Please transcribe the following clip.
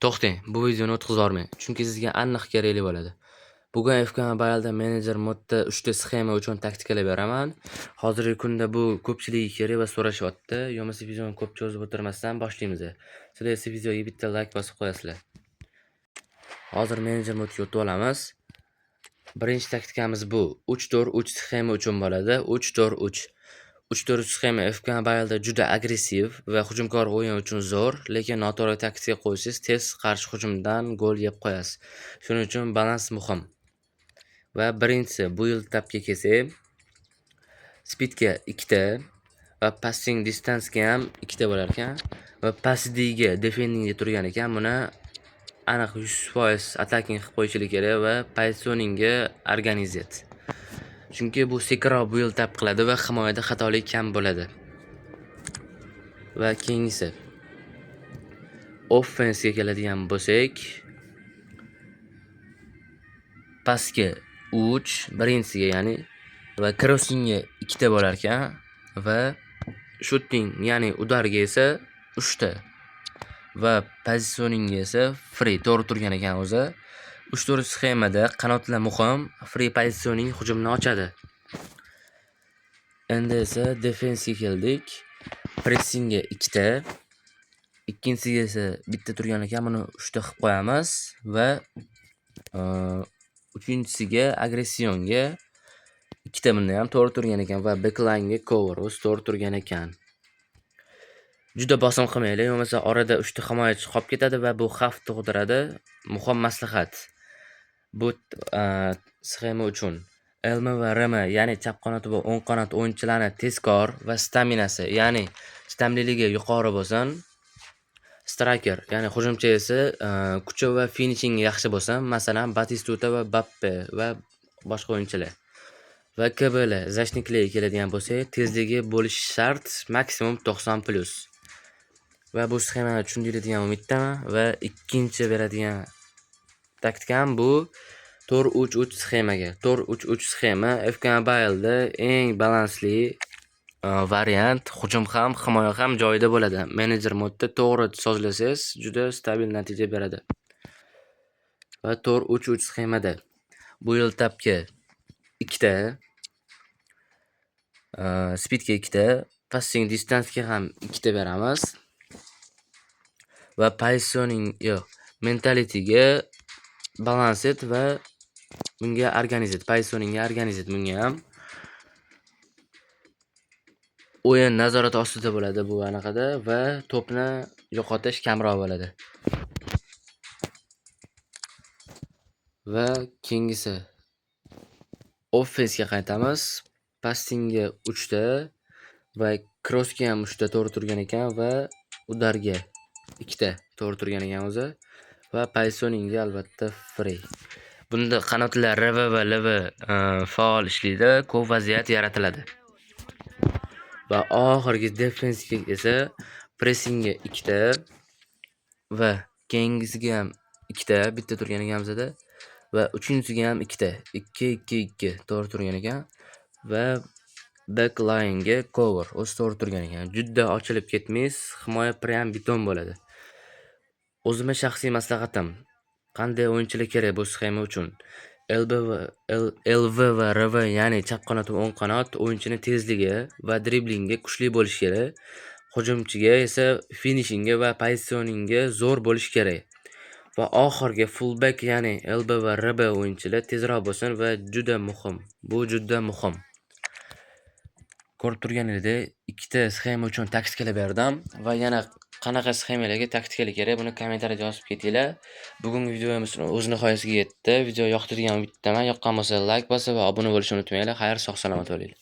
To'xtang, bu videoni o'tkazormang, chunki sizga aniq kerakli bo'ladi. Bugun FK Mobile'da menejer modda 3 ta sxema uchun taktikalar beraman. Hozirgi kunda bu ko'pchilikka kerak va so'rashyapti. Yo'masa videoni ko'p cho'zib o'tirmasdan boshlaymiz. Sizlar esa videoga bitta like bosib qo'yasizlar. Hozir menejer modga o'tib olamiz. Birinchi taktikamiz bu 3-4-3 sxema uchun bo'ladi. 3-4-3. 3-4-3 sxema FK Mobile'da juda agressiv va hujumkor o'yin uchun zo'r, lekin noto'g'ri taktika qo'ysangiz tez qarshi hujumdan gol yeb qo'yasiz. Shuning uchun balans muhim. Va birinchisi build upga kelsak, speedga 2 ta va passing distance'ga ham 2 ta bo'lar ekan va pass D'ga defendingga turgan ekan. Buni aniq 100% attacking qilib qo'yishlik kerak va positioningga organized. Chunki bu sekinroq build up qiladi va himoyada xatolik kam bo'ladi. Va keyingisi offense'ga keladigan bo'lsak, pastga 3 birinchisiga, ya'ni va crossingga 2 ta bo'lar ekan va shooting, ya'ni удар ga esa 3 ta va positioningga esa free to'g'ri turgan ekan o'zi. 3-4 sxemada qanotlar muhim, free positioning hujumni ochadi. Endi esa defensga keldik. Pressingga 2 ta, ikkinchisiga esa bitta turgan ekan, buni 3 ta qilib qo'yamiz va uchinchisiga aggressionga 2 ta, bunda ham to'g'ri turgan ekan va backline'ga cover o'zi to'g'ri turgan ekan. Juda bosim qilmanglar, bo'lmasa orada 3 ta himoyachi qolib ketadi va bu xavf tug'diradi. Muhim maslahat. Bu sxema uchun LM va RM, ya'ni chap qanot va o'ng qanot o'yinchilarni tezkor va staminasi, ya'ni chidamliligi yuqori bo'lsin. Striker, ya'ni hujumchi esa kuchi va finishingi yaxshi bo'lsin. Masalan, Batistuta va Bappe va boshqa o'yinchilar. Va KBL защитник larga keladigan bo'lsak, tezligi bo'lishi shart, maksimum 90+. Va bu sxemani tushundinglar degan umiddaman va ikkinchi beradigan taktikam bu 4-3-3 sxemaga. 4-3-3 sxema FK Mobile'da eng balansli variant, hujum ham, himoya ham joyida bo'ladi. Menejer modda to'g'ri sozlasangiz, juda stabil natija beradi. Va 4-3-3 sxemada build upga 2 ta, speedga 2 ta, passing distancega ham 2 ta beramiz. Va positioning yo'q, mentalityga balanced va bunga organized, positioningga organized bunga ham. O'yin nazorat ostida bo'ladi bu anaqada va to'pni yo'qotish kamroq bo'ladi. Va keyingisi offensga qaytamiz. Passingga 3 ta va crossga ham 3 ta to'g'ri turgan ekan va удар ga 2 ta to'g'ri turgan ekan o'zi va positioningga albatta free. Bunda qanotlar RV va LV faol ishlaydi, ko'p vaziyat yaratiladi. Va oxirgi defensga esa pressingga 2 ta va keyingisiga ham 2 ta, bitta turgan ekan bizada va uchinchisiga ham 2 ta. 2 2 2 to'g'ri turgan ekan va backline'ga cover o'zi to'g'ri turgan ekan. Juda ochilib ketmaysiz, himoya prям beton bo'ladi. O'zimni shaxsiy maslahatim, qanday o'yinchilar kerak bu sxema uchun? LB va LV va RV, ya'ni chap qanot va o'ng qanot o'yinchini tezligi va driblingi kuchli bo'lishi kerak. Hujumchiga esa finishingga va pozisioningga zo'r bo'lishi kerak. Va oxirgi fullback, ya'ni LB va RB o'yinchilar tezroq bo'lsin va juda muhim. Bu juda muhim. Ko'rib turganingizdek, ikkita sxema uchun taktikalar berdim va yana qanaqa sxemalarga taktikalar kerak, buni kommentariyada yozib ketinglar. Bugungi videomiz o'z nihoyasiga yetdi. Video yoqdi degan umiddaman. Yoqqan bo'lsa like bosib va obuna bo'lishni unutmanglar. Xayr, sog' salomat bo'linglar.